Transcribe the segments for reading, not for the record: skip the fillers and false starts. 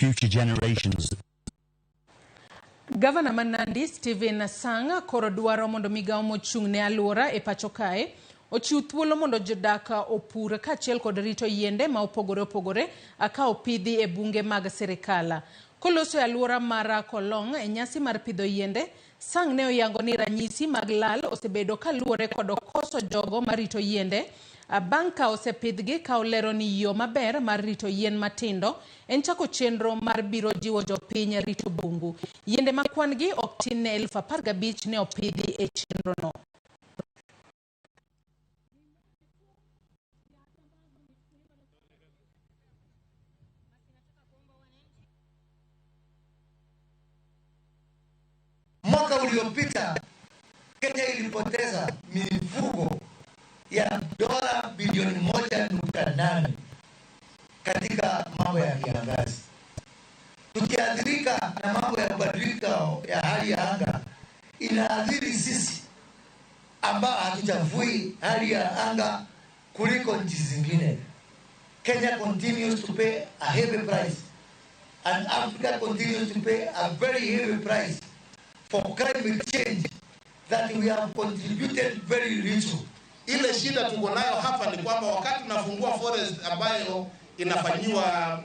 Future generations. Gavana ma Nandi Stephen Sang koro dwaro mondo migawo mochung' ne alwora e pacho kae ochiw thuolo mondo jodak opur kaachiel kod rito yiende ma opogore opogore ka opidhi e bunge mag sirikal. Koloso e alwora mar Kolong e nyasi mar pidho yiende, Sang ne oyango ni ranyisi mag lal osebedo kaluwore kod koso jogo marito yiende bang' ka osepidhgi, ka olero ni yo maber mar rito yien matindo en chako chenro mar biro jiwo jopiny rito bungu. Yiende ma kwan gi ok tin ne 15,000 ne opidhi e chenrono. Mwaka uliopita Kenya ilipoteza mifugo ya dola bilioni 1.8 katika mambo ya kiangazi. Tukiathirika na mambo ya kubadilika ya hali ya anga, inaathiri sisi ambao hatuchafui hali ya anga kuliko nchi zingine. Kenya continues to pay a heavy price and Africa continues to pay a very heavy price for climate change that we have contributed very little. Ile shida tuko nayo hapa ni kwamba wakati tunafungua forest ambayo inafanyiwa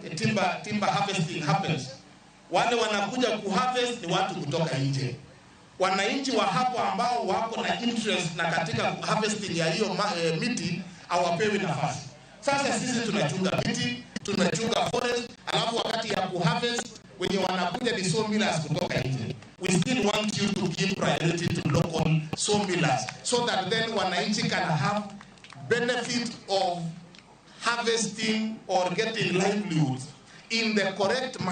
timber harvesting happens, wale wanakuja kuharvest ni watu kutoka nje. Wananchi wa hapo ambao wako na interest na katika harvesting ya hiyo miti hawapewi nafasi. Sasa sisi tunachunga miti, tunachunga forest, alafu wakati ya kuharvest wenye wanakuja ni sawmillers kutoka nje. We still want you to give priority to local sawmillers so that then wananchi can have benefit of harvesting or getting livelihoods in the correct manner.